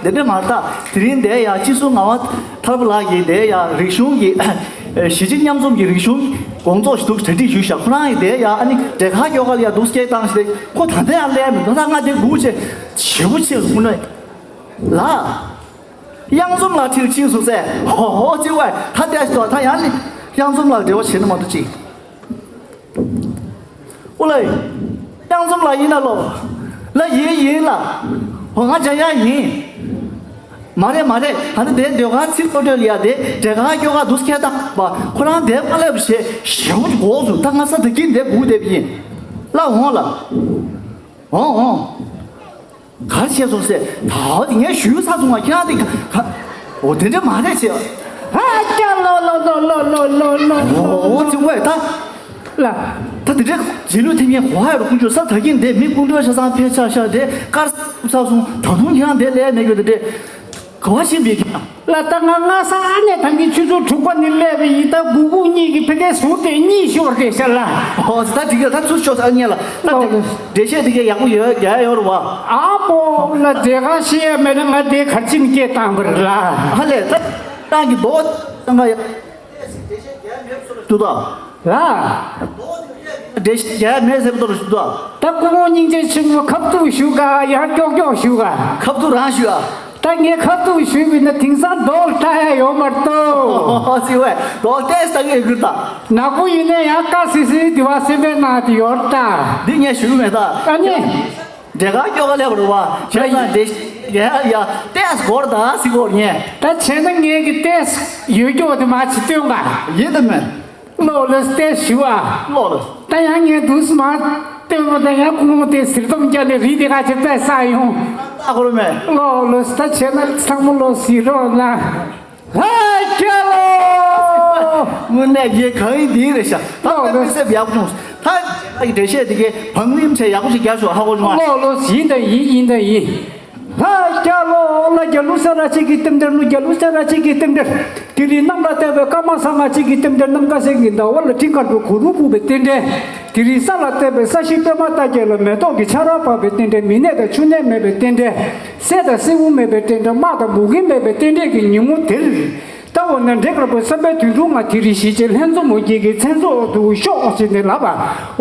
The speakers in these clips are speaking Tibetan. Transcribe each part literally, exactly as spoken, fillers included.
དེ་འདྲ་མ་རེད་ད། དེ་རིང་འདིར་ཡ་སྤྱི་ཟུར་ངག་དབང་ཐར་པ་ལགས་ཀྱིས་འདིར་ཡ་རིག་གཞུང་གི་གཞིས་བྱེས་མཉམ་འཛོམས་ཀྱི་རིག་གཞུང་དགོང་ཚོགས་ཤིག་འདུག་གྲ་སྒྲིག་ཞུས་ཤག་ཁོ་རང་གིས་འདིར་ཡ་ཨ་ནི་འབྲས་དཀར་སྐྱོ་ག་ལ་ཡ་འདུག་སྐད་བཏང་ཞིག་ཁོ་ད་ལྟ་ཡང་སླེབས་མི་འདུག་ད་ང་འདིར་སྒུག་བྱས་བྱེད་པོ་བྱས་སོང་ནས། ལགས། གཡང་འཛོམས་ལགས་ཁྲིད་ཕྱིན་སོང་ཟེར། ཧོ་ཧོ་ཅི་བས་ད་ལྟ་ཞིག་ད་ཡང་ནི་གཡང་འཛོམས་ལགས་འབྲེལ་བ་བྱེད་ན་མ་གཏོགས་ཅི། ཨོ་ལེ། གཡང་འཛོམས་ལགས་ཡིན་ན་ལོ། ལ་ཡིན་ཡིན་ལ། ཧོ་ང་འཇམ་དབྱངས་ཡིན། མ་རེད་མ་རེད། ད་ནི་དེ་ཟློས་གར་ཚིག་ཐོ་ཐོས་ལ་ཡ་དེ་འབྲས་དཀར་སྐྱོ་ག་འདུག་སྐད་བཏང་པ་ཁོ་རང་དེ་མ་སླེབས་བྱས་ཞེ་པོ་འགོག་སོང་ད་ང་ས་ད་གིན་དེ་སྒུག་བསྡད་པ་ཡིན། ལ་འོང་ལ། འོང་འོང་། ག་རེ་བྱས་སོང་ཟེར། ད་འོ་དེ་ངས་ཞུས་ཚར་སོང་བ་ཁྱེད་རང་དེ་ག་ག་འོ་དེ་འདྲ་མ་རེད་ཟེར། ཨ་ཀྱ་ལོ་ལོ་ལོ་ལོ་ལོ་ལོ་ལོ། འོ་དེ་བས་ད། ལ། ད་དེ་འདྲ་རྗེས་ལུས་ཐེབས་མཁན་གོ་ཧ་ཡོད་རུ་ཀུན་སྤྱོད་ས་ད་གིན་དེ་མི་ཀུན་སྤྱོད་ཆ་ཚང་ཕལ་ཆགས་ཤག་དེ་དཀར་ཚ་སོང་ད་དུང་ཁྱེད་རང་དེ་ལས་མེད་གི་དེ་འདྲ། ག་བ་ཕྱིན་པའི་ཁྱེད་རང་། ལ་ད་ང་ང་ས་ཨ་ནེ་ཐང་གི་ཆུ་ཚོད་དྲུག་པ་ནས་སླེབས་པ་ཡིན་ད་སྒུག་སྒུག་གཉིས་ཀྱི་ཕ་གའི་ཟུར་དེ་གཉིད་ཤོར་དེ་ཤ་ལ། ཨོ་ད་འགྲིག་གི་ད་ཚུར་ཤོག་ས་ཨ་ཉེ་ལ་ད་ཨོ་འགྲེལ་བཤད་དེ་གའི་ཡག་པོ་ཡོད་རྒྱ་ཡོད་རུ་བ། ཨ་པོ་ལ་དེ་ག་ཤེས་ཡ་མེད་ན་ང་དེ་གར་ཕྱིན་སྐད་བཏང་བར་ལ། ཧ་ལས་ད་ཏང་གི་རྡོ་ཏང་ག་ཡ། ཏུ་ད། ལ། འགྲེལ་བཤད་རྒྱག་མེད་ཟེར་བ་ལྟར་ཞུ་དོ། ད་སྐུ་ངོ་སྙིང་རྗེ་ཆེན་མོ་ཁབ་ཏུ་ཞུ་ག་ཡར་ཀྱོག་ཀྱོག་ཞུ་ག་ཁབ་ཏུ་རང་ཞུ་ཨ། ད་ངས་ཁབ་ཏུ་ཞུས་པ་ཡིན་ན་དེང་སང་རྡོག་ལྟ་ཡ་ཡོད་མ་གཏོགས། ཨོ་ཟི་ཝེ་རྡོག་ལྟས་ལྟ་གི་གུར་ད། ནག་པོ་ཡིན་ན་ཡང་དཀར་སིལ་སིལ་དེ་བ་སེམས་པའི་ནང་དུ་ཡོད་ད། འདི་ངས་ཞུ་གི་མེད་ད། ཨ་ནི། འབྲས་དཀར་སྐྱོ་ག་ལེགས་པ་རེད་བ། བྱས་ཙང་འདི་ཡ་ཡ་ཏེས་སྒོར་ད་སི་སྒོར་ཉེ། ད་བྱས་ན་ངས་ཀྱི་ཏེས་ཡོད་སྐྱོ་དེ་མ་ཅི་སྟོན་ག་ཡིན་དུ་མེད། ལོ་ལོས་ཏེས་ཞུ་ཨ། ལོ་ལོས། ད་ཡང་ངས་དུས་མ་སྟོན་པ་ད་ཡང་ཁོང་ཏེས་སིར་སྟོང་བརྒྱབ་ནས་རིགས་དེ་ག་ཅི་ཏེས་ས་ཡོང་། ཨ་ཁོ་རུ་མེད། ལོ་ལོས་ད་བྱས་ན་ཚང་མ་ལོ་སི་རོ་ན། ཧ་ཀྱ་ལོ། དངོས་གནས་རྒྱལ་གང་ཡིན་འདི་རེད་ཤག་ད་ལྟ་མི་སེབ་ཡག་པོ་བྱུང་། ད་ཨ་ཡི་འགྲེལ་བཤད་འདི་གའི་བང་རིམ་བྱས་ཡག་པོ་ཞིག་རྒྱག་ཤོག་ཧ་གོ་བྱུང་ཨ། ལོ་ལོ་ཡིན་ད་ཡིན་ཡིན་ད་ཡིན། ཧ་ཀྱ་ལོ་ལ་རྒྱ་ལུ་ས་ར་ཅིག་གི་རྟེན་འབྲེལ་ལུ་རྒྱ་ལུ་ས་ར་ཅིག་གི་རྟེན་འབྲེལ། དེ་རིང་གནམ་ལ་བལྟས་པའི་སྐར་མ་ས་ང་ཅིག་གི་རྟེན་འབྲེལ། གནམ་ཁ་སེང་གི་ཟླ་བ་ལ་སྤྲིན་དཀར་པོའི་གུ་རུ་སྤུབས་པའི་རྟེན་འབྲེལ། དེ་རིང་ས་ལ་བལྟས་པའི་ས་གཞི་པད་མ་རྟ་བརྒྱད་ལ་མེ་ཏོག་གི་ཆར་པ་བབས་པའི་རྟེན་འབྲེལ། མི་ནད་དང་ཆུ་ནད་མེད་པའི་རྟེན་འབྲེལ། སད་དང་སེར་བུ་མེད་པའི་རྟེན་འབྲེལ། དམག་དང་འབུ་གིང་མེད་པའི་རྟེན་འབྲེལ་གྱི་ཉིན་མོ་དེར། ད་འོ་ན་འབྲས་དཀར་པོའི་བསམ་པའི་དོན་དུ་ང་དེ་རིང་གཞིས་བྱེས་ལྷན་འཛོམས་མོ་སྐྱིད་ཀྱི་མཚན་ཚོགས་དུ་ཤོག་ཅེས་ནས་ལབ་པ།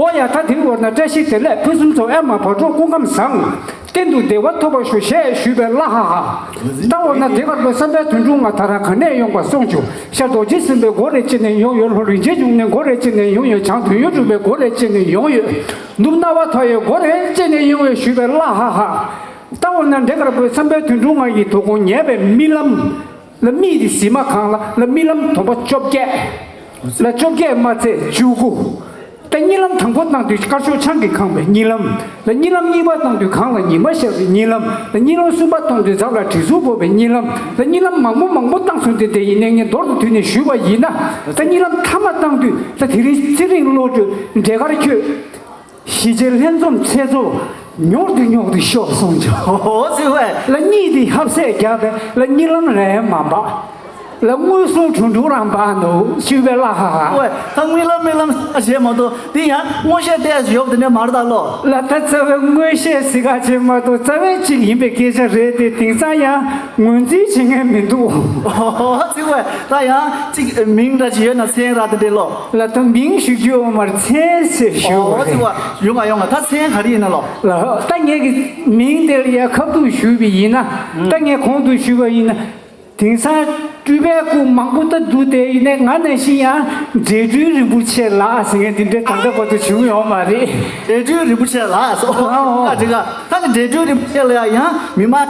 འོ་ཡ་ད་དེ་འོ་ན་བཀྲ་ཤིས་བདེ་ལེགས་ཕུན་སུམ་ཚོགས། ཨེ་མ་བག་གྲོ་སྐུ་ཁམས་བཟང་། གཏན་དུ་བདེ་བ་ཐོབ་པར་ཤོག་ཞེས་ཞུས་པའི་བླ་ཧ་ཧ། ད་འོ་ན་འབྲས་དཀར་པོའི་བསམ་པའི་དོན་དུ་ང་ད་ར་ག་ནས་ཡོང་པ་སོང་བྱུང་། ཤར་རྡོ་རྗེ་སེམས་དཔའི་སྒོ་རེ་ཅི་ནས་ཡོང་ཡོད། ལྷོ་རིན་ཆེན་འབྱུང་གནས་སྒོ་རེ་ཅི་ནས་ཡོང་ཡོད། བྱང་དོན་ཡོད་གྲུབ་པའི་སྒོ་རེ་ཅི་ནས་ཡོང་ཡོད། ནུབ་སྣང་བ་མཐའ་ཡས་སྒོ་རེ་ཅི་ནས་ཡོང་ཡོད་ཞུས་པའི་བླ་ཧ་ཧ། ད་འོ་ན་འབྲས་དཀར་པོའི་བསམ་པའི་དོན་དུ་ང་ཡི་དོ་དགོང་ཉལ་བའི་རྨི་ལམ། ལ་རྨིས་ཏེ་གཟིམ་མ་ཁང་ལ་ལ་རྨི་ལམ་དོམ་པ་བཅོ་བརྒྱད། ལ་བཅོ་བརྒྱད་མ་ཚད་བཅུ་དགུ། ད་གཉིད་ལམ་དང་པོ་བཏང་དུས་དཀར་ཕྱོགས་ཆང་གིས་གང་བའི་གཉིད་ལམ། ལ་གཉིད་ལམ་གཉིས་པ་བཏང་དུས་གངས་ལ་ཉི་མ་ཤར་བའི་གཉིད་ལམ། ལ་གཉིད་ལམ་གསུམ་པ་བཏང་དུས་འཛག་ལ་དྲི་ཟུར་བབས་པའི་གཉིད་ལམ། ལ་གཉིད་ལམ་མང་པོ་མང་པོ་བཏང་སོང་སྟེ་དེ་ཡིན་ནའི་ངས་མདོར་དུ་བསྡུས་ནས་ཞུས་པ་ཡིན་ན། ད་གཉིད་ལམ་ཐ་མ་བཏང་དུས་ད་དེ་རིང་ཚེ་རིང་བློ་གྲོས་འབྲས་དཀར་ཁྱོད། གཞིས་བྱེས་ལྷན་འཛོམས་མཚན་ཚོགས་མྱུར་དུ་མྱུར་དུ་ཤོག་གསུངས་བྱུང་། ཨོ་ཙི་ཝེ། ལ་གཉིད་དེ་ཧབ་སེ་བརྒྱབ་པས་ལ་གཉིད་ལམ་རེ་མ་འབག་ལ་མངོན་སུམ་དྲུང་དྲུང་རང་འབག་འདུག་ཞུས་པའི་བླ་ཧ་ཧ། ཝེ། ད་དངུལ་ལམ་རྨི་ལམ་ཟེར་མ་གཏོགས་འདི་ཡང་མངོན་ཤེས་ཏོག་ཙམ་ཡོད་པ་དེ་འདྲ་མ་རེད་ད་ལོ། ལ་ད་རྩ་བའི་མངོན་ཤེས་ཟེར་ག་བྱེད་མ་གཏོགས་རྩ་བའི་གཅིག་ཡིན་པའི་སྐད་ཆ་རེད་དེ་དེང་སང་ཡང་ངོས་འཛིན་བྱེད་མཁན་མི་འདུག་ཨོ་ཙི་ཝེ། ད་ཡང་གཅིག་མིང་འདྲ་ཅིག་ཡོད་ན་མཚན་ར་དེ་འདྲས་ལོ། ལ་ད་མིང་ཞུ་རྒྱུ་ཡོད་མ་རེད། མཚན་ཟེར་ཞུ་ཨོ་ཙི་ཝེ། ཡོང་ང་ཡོང་ང་། ད་མཚན་ག་རེ་ཡིན་ན་ལོ། ལ་ད་ངས་ཀྱི་མིང་དེ་ལ་ཡ་ཁ་ཐུག་ཞུས་པ་ཡིན་ན། ད་ངས་གོང་དུ་ཞུས་པ་ཡིན་ན། དེང་སང་སྤྲུལ་པའི་སྐུ་མང་པོ་ད་འདུག་དེ་ཡིན་ནའི་ང་ནང་བཞིན་ཡང་འབྲས་སྤྲུལ་རིན་པོ་ཆེ་ལགས་ཟེར་མཁན་དེ་འདྲ་ད་ལྟ་བར་དུ་བྱུང་ཡོད་མ་རེད། འབྲས་སྤྲུལ་རིན་པོ་ཆེ་ལགས་སོ། ཨ་ཨོ། ད་དེ་ག་ད་ནི་འབྲས་སྤྲུལ་རིན་པོ་ཆེ་ལ་ཡང་མི་མང་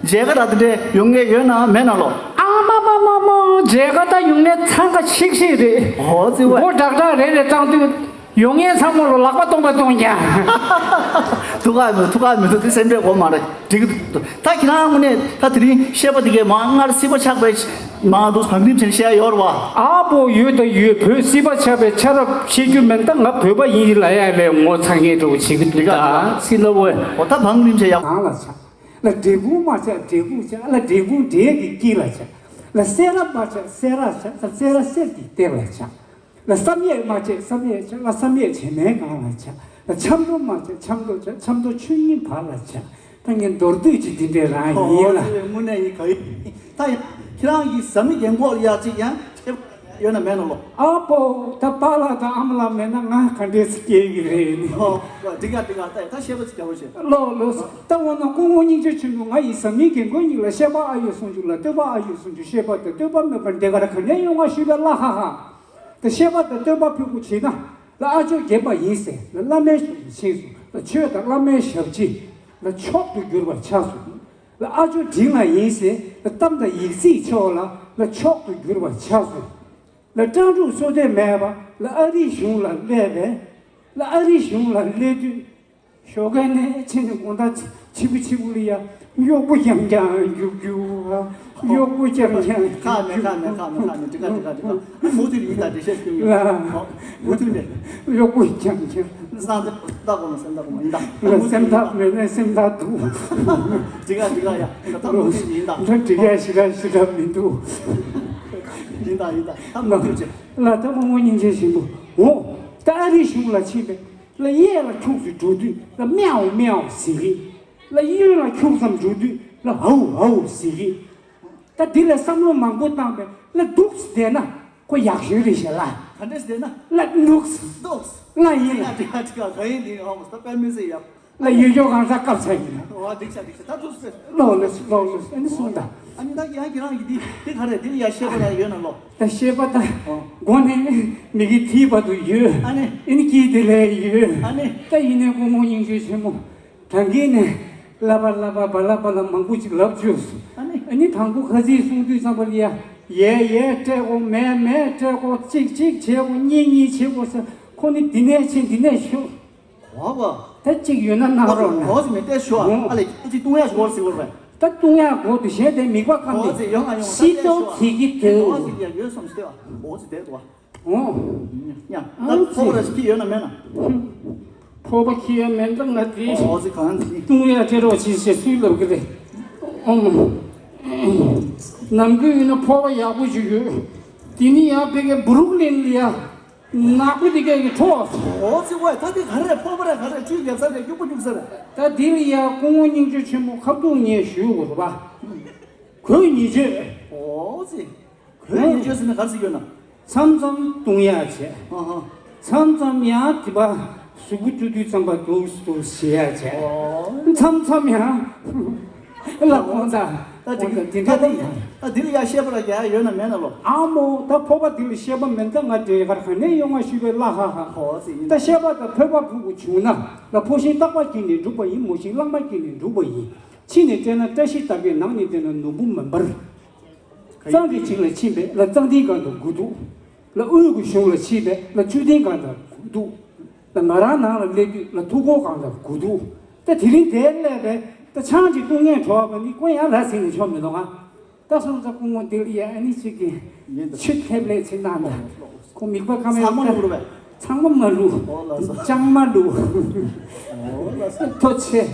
མཇལ་ཁ་ད་དེ་འདྲ་ཡོང་མཁན་ཡོད་ན་མེད་ན་ལོ། ཨ་མ་མ་མ་མ། མཇལ་ཁ་ད་ཡོང་མཁན་འཚང་ཁ་ཤིག་ཤིག་རེད། ཨོ་ཙི་ཝེ། སྒོ་དྲག་དྲག་རེ་རེ་བཏང་དུས། ཡོང་མཁན་ཚང་མ་ལ་ལག་པ་སྟོང་པ་སྟོང་ཀྱང་། ཐུགས་ཁག་མི་ཐུགས་ཁག་མི་འདུག་དེ་སེམས་ཁྲལ་དགོས་མ་རེད། འགྲིག་གི་འདུག་ད་ཁྱེད་རང་དངོས་གནས་ད་དེ་རིང་བཤད་པ་དེ་གས་མ་སྔར་སྲིད་པ་ཆགས་པའི་མ་འདུག་བང་རིམ་ཆེན་བཤད་ཡོད་རེད་བ། ཨ་པོ་ཡོད་ད་ཡོད། བོད་སྲིད་པ་ཆགས་པའི་ཆ་རབས་བཤད་རྒྱུ་མེད། ད་ང་བོད་པ་ཡིན་ལ་ཡ་ལས་ངོ་ཚ་ངེས་འགྲོ་བྱེད་ཀྱི་འདུག་ད་སྲིད་ལ་བོད། འོ་ད་བང་རིམ་ཆེན་ཡག་གང་ལ་ཆགས། ལ་འབྲས་སྤུངས་མ་ཆགས་འབྲས་སྤུངས་ཆགས། ལ་འབྲས་སྤུངས་འབྲས་ཀྱི་དཀྱིལ་ལ་ཆགས། ལ་སེ་ར་མ་ཆགས་སེ་ར་ཆགས། ལ་སེ་ར་གསེར་གྱི་གཏེར་ལ་ཆགས། ལ་བསམ་ཡས་མ་བྱས་བསམ་ཡས་ཆགས། ལ་བསམ་ཡས་བྱེ་མའི་སྒང་ལ་ཆགས། ལ་ཆབ་མདོ་མ་བྱས་ཆབ་མདོ་ཆགས། ཆབ་མདོ་ཆོས་དབྱིངས་བར་ལ་ཆགས། ད་ངས་མདོར་བསྡུས་ཀྱི་འདི་འདྲས་རང་ཡིན་ལ། དངོས་གནས་ཡིན་ག་ཡིན། ད་ཡང་ཁྱེད་རང་གི་བཟའ་མི་རྒན་གོག་ལ་ཡག་ཅིག་ཡང་ཁྱེད་ཡོད་ན་མེད་ན་ལོ། ཨ་པོ་ད་པཱ་ལགས་དང་ཨ་མ་ལགས་མེད་ན་ང་ག་འདྲས་སུ་སྐྱེ་གི་རེད། ཨོ་འགྲིག་ག་འགྲིག་ག་ད་ད་བཤད་པ་ཅིག་རྒྱག་རོགས་བྱེད། ལོ་ལོ། ད་འོ་ན་སྐུ་ངོ་སྙིང་རྗེ་ཆེན་པོ། ང་ཡི་བཟའ་མི་རྒན་གོག་གཉིས་ལ་བཤད་པ་ཨ་ཡོད་གསུང་རྒྱུ་ལ་ལྟོས་པ་ཨ་ཡོད་གསུང་རྒྱུ། བཤད་པ་དང་ལྟོས་པ་མེད་པར་འདི་གར་ག་ནས་ཡོང་བ་ཞུས་པས་ལ་ཧ་ཧ། ད་བཤད་པ་དང་ལྟོས་པ་ཕུལ་དགོས་བྱེད་ན། ལ་ཨ་ཇོ་རྒན་པ་ཡིན་ཟེར། ལ་བླ་མའི་ཞབས་ཕྱིན་སོང་། ལ་ཆོས་དང་བླ་མའི་ཞབས་ཕྱི། ལ་མཆོག་ཏུ་གྱུར་པར་ཆགས་སོང་། ལ་ཨ་ཇོ་འབྲིང་ལ་ཡིན་ཟེར། ལ་གཏམ་དང་ཡིག་རྩིས་ཕྱོགས་ལ་ལ་མཆོག་ཏུ་གྱུར་པར་ཆགས་སོང་། ལ་སྤྲང་ཕྲུག་བསོད་བདེ་མེད་པ་ལ་ཨ་རིའི་གཞུང་ལ་སླེབས་པས། ལ་ཨ་རིའི་གཞུང་ལ་སླེབས་དུས། ཞོགས་ཀས་ནས་ཕྱིན་ནས་དགོང་དག་ཕྱི་པོ་ཕྱི་པོ་ལ་ཡ་གཡོག་པོ་རྐྱང་རྐྱང་རྒྱུག་རྒྱུག་གཡོག་པོ་རྐྱང་རྐྱང་ཁ་ནས་ཁ་ནས་ཁ་ནས་ཁ་ནས་འགྲིག་ག་འགྲིག་ག་འགྲིག་ག་མུ་མཐུད་ཡིན་ད་འགྲེལ་བཤད་སྐྱོན་ཡོད། ལ་མུ་མཐུད་ནས་གཡོག་པོ་རྐྱང་རྐྱང་སེམས་ཐག་གོ་མ་སེམས་ཐག་གོ་མ་ཡིན་ད་ལ་སེམས་ཐག་མེད་ན་སེམས་ཐག་འདུག་འགྲིག་ག་འགྲིག་ག་ཡ་ད་ད་མུ་མཐུད་ཡིན་ད། ད་འགྲིག་ཡ་ཞི་ག་ཞི་ག་མི་འདུག་ཡིན་ད་ཡིན་ད་ད་མུ་མཐུད་བྱེད། ལ་ད་མོ་མོ་སྙིང་རྗེ་ཞིམ་པོ། འོ་ད་ཨ་རིའི་གཞུང་ལ་ཕྱིན་པས། ལ་གཡས་ལ་ཁྱུག་ཙམ་འགྲོ་དུས་ལ་མེའོ་མེའོ་ཟེར་གི། ལ་གཡོན་ལ་ཁྱུག་ཙམ་འགྲོ་དུས་ལ་ཧའུ་ཧའུ་ཟེར་གི། ད་འདི་ལ་བསམ་བློ་མང་པོ་བཏང་བས་ལ་འདུག་སེ་བསྡད་ན་ཁོ་ཡག་ཤོས་རེད་ཤག་ལ། ག་འདྲས་བསྡད་ན། ལ་འདུག་སེ། འདུག་སེ། ལ་ཡིན་ལ། ཡ་ཅི་ག་ཅི་ག་ག་ཡིན་འདི་ཧོ་མོ་ད་དཔེ་མི་སྲིད་ཡག་ལ་ཡོད་ཡོད་གང་ཟག་སྐབས་ཆ་ཡིན་ན། འོ་འགྲིག་ཤག་འགྲིག་ཤག་ད་ཐུགས་སུ་ལོག་ལོག་ལོག་ལོག་ཨ་ནི་གསུངས་ད། ཨ་ནི་ད་ཡང་ཁྱེད་རང་གི་འདི་འདི་ག་རེད། འདི་ལ་ཡ་བཤད་པ་ད་ཡོད་ན་ལོ། ད་བཤད་པ་ད། ཨོ། མགོ་ནས་མིག་གི་མཐིལ་བར་དུ་ཡོད། ཨ་ནི། ཨ་ནི་སྐྱིད་དེ་ལས་ཡོད། ཨ་ནི། ད་ཡིན་ནའི་སྐུ་ངོ་སྙིང་རྗེ་ཆེན་མོ། ད་གིན་ནས་ལབ་པ་ལབ་པ་བ་ལབ་པ་ལ་མང་པོ་ཅིག་ལབ་བཅུག་སོང་། ཨ་ནི། ཨ་ནི་དང་པོ་ཁ་ཚིག་གསུང་དུས་ཙམ་པ་ལ་ཡ། ཡས་ཡས་སྤྲད་དགོས། མས་མས་སྤྲད་དགོས། གཅིག་གཅིག་བྱེད་དགོས། གཉིས་གཉིས་བྱེད་དགོས་ཟེར། ཁོ་ནི་འདི་ནས་ཕྱིན་འདི་ནས་ཤོག་གོ་བ། ད་གཅིག་ཡོད་ན་གནང་རོགས་གནང་། གོ་ཟི་མེད་ཏེ་ཤོ་ཨ་ལེ་ཁྱེད་ཀྱིས་བཏུང་ཡ་ཞོར་ཟི་བོར་བས། ད་བཏུང་ཡ་གོ་དུ་བཞེས་ཏེ་མིག་པ་ཁམ་གོ་ནས་ཟི་ཡོང་ང་ཡོང་ཤི་ཏོ་ཁྱེད་ཀྱིས་དེ་གོ་ཟི་ཡ་ཡོད་སོམ་སྟེ་བ་གོ་ཟི་དེ་དུ་བ། ཨོ། ཡ་ད་ཨང་ཕོ་བ་ར་ཁྱི་ཡོད་ན་མེད་ན། ཕོ་བ་ཁྱི་ཡ་མེད་འདུག་ང་དེ་གོ་ཟི་གང་ཟི་བཏུང་ཡ་ཁྲེ་རོགས་ཆི་ཞེས་སུས་ལབ་གི་རེད། ཨོ། ནམ་རྒྱུན་ཡིན་ན་ཕོ་བ་ཡག་པོ་ཞིག་ཡོད། དེ་ནི་ཡང་ཕ་གི་བུ་རུག་ལིན་ལ་ཡ། ནག་པོ་འདི་གས་ཀྱི་ཁྲོ། འོ་ཙི་ཝེ་ད་འདི་ག་རེ་ཕོར་པ་རེད་ག་རེ་བཅུད་རྒྱབ་ས་རེད་སྐྱུག་པོ་སྐྱུག་ས་རེད། ད་འདི་ལ་ཡ་སྐུ་ངོ་སྙིང་རྗེ་ཆེན་མོ་ཁ་བཏུང་ངས་ཞུ་དགོས་རེད་པ། གོས་ཉི་བཅོས། འོ་ཙི། གོས་ཉི་བཅོས་ཟེར་ན་ག་རེ་ཟེར་གྱི་ཡོད་ན། མཚམས་མཚམས་བཏུང་ཡག་བྱས། ཨ་ཧ། མཚམས་མཚམས་ཡང་དེ་པ་གཟུགས་པོ་བཀྲུ་དུས་ཙམ་པ་འདུག་འདུག་བྱེད་ཡག་བྱས། འོ། མཚམས་མཚམས་ཡང་། ལ་ཁོང་ད། ད་འདི་ཁོང་ད་འདི་འདྲ་ད་འདི་ད་འདི་ལ་ཡ་བཤད་པ་ར་རྒྱག་ཡ་ཡོད་ན་མེད་ན་ལོ། ཨ་མོ་ད་ཕོར་པ་འདི་ལ་བཤད་པ་མེད་ད་ང་འདྲེ་གར་ག་ནས་ཡོང་ང་ཞུས་པའི་ལ་ཧ་ཧ། ཧོ་ཙི་ཡིན། ད་བཤད་པ་ད་ཕོར་པ་ཕུག་པོ་བྱུང་ན་ལ་ཕོ་ཤིང་རྟག་པ་སྐྱེས་ནས་འབྲུག་པ་ཡིན། མོ་ཤིང་གླང་མ་སྐྱེས་ནས་འབྲུག་པ་ཡིན། ཕྱི་ནས་བལྟས་ན་བཀྲ་ཤིས་རྟགས་པའི་ནང་ནས་བལྟས་ན་ནོར་བུ་མེ་འབར། གཙང་གི་བྱིངས་ལ་ཕྱིན་པས་ལ་གཙང་ཏིང་སྒང་དུ་སྒུག་འདུག་ལ་དབུས་ཀྱི་གཞུང་ལ་ཕྱིན་པས་ལ་ཆུ་ཏིང་སྒང་དུ་སྒུག་འདུག་ལ་ང་རང་ནང་ལ་སླེབས་དུས་ལ་ཐུག་སྒོ་སྒང་དུ་སྒུག་འདུག་ད་དེ་རིང་དེར་སླེབས་པས་ད་ཆང་གཅིག་བཏུང་ངས་བྲོ་བ་ནི་ཀོ་ཡང་ར་ཟིན་ནས་ཆོག་མི་འདུག་ང་། ད་སོང་ཙང་སྐུ་ངོ་དེ་ལ་ཡ་ཨ་ནི་གཅིག་གིས་ཆུ་ཐེབས་ལས་ཚིག་གནང་ད། ཁོ་མིག་པ་ཁ་མེད་ཚང་མ་ལུག་རེད་པས། ཚང་མ་མ་ལུག་ཨོ་ལགས་སོ། ལྕང་མ་ལུག་ཨོ་ལགས་སོ། ཐོ་ཆེ།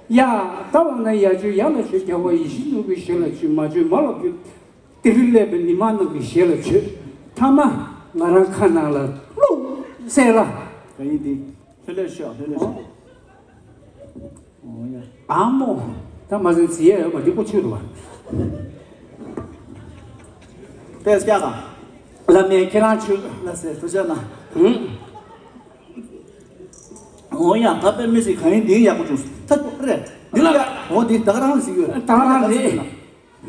ཡ། ད་འོ་ན་ཡ་ཆོས་ཡ་ལ་ཆོས། རྒྱལ་བ་ཡིད་བཞིན་ནོར་བུའི་ཞལ་ལ་ཆོས། མ་ཆོས་མ་ལ་ཆོས། དེ་རིང་སླེབས་པའི་ཉི་མ་རྣམས་ཀྱི་ཞལ་ལ་ཆོས། ཐ་མ་ང་རང་ཁ་ནང་ལ་བླུགས་སེ་ལ། ག་ཡིན་དེ། ལྷོད་ལྷོད་ཤོག་ལྷོད་ལྷོད་ཤོག་ཨོ་ཡ། ཨ་མོ། ད་མ་ཟིན་ཟི་ཡ་ཡོད་མ་འདི་ཀོ་ཆུ་རུ་བ། ཏེས་ཀྱ་ག་ལ་མེ་ཁྱེད་རང་ཆུ། ལ་སེ་ཐུ་ཅ་ན། ཧུམ། ཨོ་ཡ་ད་པེ་མི་སི་ག་ཡིན་འདི་ཡག་པོ་བྱུང་། ད་རེད། འདི་ལ་ཡ་ཨོ་འདི་ད་ག་རང་ལ་ཟིག་ཡོད། ད་ག་རང་རེད།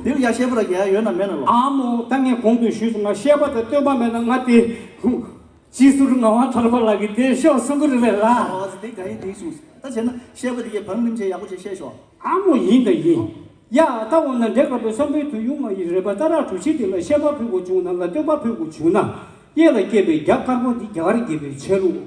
འདི་ལ་ཡ་བཤད་པ་ར་རྒྱ་ཡ་ཡོད་ན་མེད་ན་ལོ། ཨ་མོ་ད་ངས་གོང་དུ་ཞུས་སོང་ང་བཤད་པ་དང་སྟོན་པ་མེད་ན་ང་དེ། རྗེས་སུ་ངག་དབང་ཐར་པ་ལགས་ཀྱིས་དེ་ཤོག་གསུང་གི་རེད་པས་ལགས། ཨོ་ཙི་དེ་ག་ཡིན་དེ་གསུངས། ད་བྱས་ན་བཤད་པ་དེ་གའི་བང་རིམ་བྱས་ཡག་པོ་བྱས་བཤད་ཤོག་ཨ་མོ་ཡིན་ད་ཡིན། ཡ་ད་འོ་ན་འདྲེ་དཀར་པོའི་བསམ་པའི་དུས་ཡུན་མ་ཡི་རེད་པ། ད་ར་གྲུ་ཆེན་དེ་ལ་བཤད་པ་ཕུལ་དགོས་བྱུང་ན་ལ་སྟོན་པ་ཕུལ་དགོས་བྱུང་ན། གཡས་ལ་སྐྱེས་པའི་རྒྱ་དཀར་པོ་འདི་རྒྱ་གར་རྒྱལ་པོའི་ཆ་ལུགས།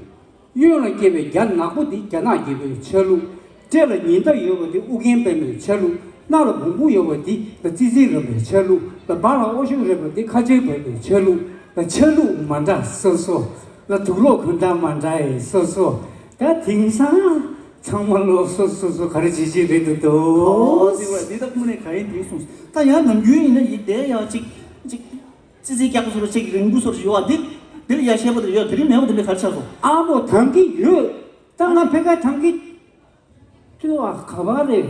གཡོན་ལ་སྐྱེས་པའི་རྒྱ་ནག་པོ་འདི་རྒྱ་ནག་རྒྱལ་པོའི་ཆ་ལུགས། སྤྲེལ་ལ་ཉི་ཟླ་ཡོད་པ་འདི་ཨུ་རྒྱན་པདྨའི་ཆ་ལུགས། སྣ་ལ་བོང་བུ་ཡོད་པ་འདི་ལ་ཙི་ཙི་རམ་པའི་ཆ་ལུགས། ལ་བ་ལ་ཨོ་ཤོག་རེད་པ་འདི་ཁ་ཆེ་བོད་པའི་ཆ་ལུགས། ལ་ཆ་ལུགས་མ་འདྲ་སོ་སོ། ལ་དུག་ལོག་གོན་སྟངས་མ་འདྲ་ཡི་སོ་སོ། ད་དེང་སང་ཚང་མ་ལོག་སོ་སོ་སོ་ག་རེ་བྱེད་ཀྱི་རེད་འདུག་ཏོ། ཨོ་ཙི་བ་འདི་ད་ཁུངས་ནས་ག་ཡིན་འདི་གསུངས། ད་ཡང་ནམ་རྒྱུན་ཡིན་ན་ཡིག་དེ་ཡང་གཅིག་གཅིག་ཙི་ཙི་སྐྱག་པ་བཟོ་ར་གཅིག་རིང་པོ་བཟོ་ར་ཡོད་ཨ། འདི་འདི་ལ་ཡ་བཤད་པ་དེ་ཡོད། དེ་རིང་མེད་པ་དེ་འདྲ་ག་རེ་ཆགས་སོང་། ཨ་མོ་དང་གི་ཡོད། ད་ང་ཕེ་ཁ་དང་གི་ཏུ་ཨ་ག་བ་རེད།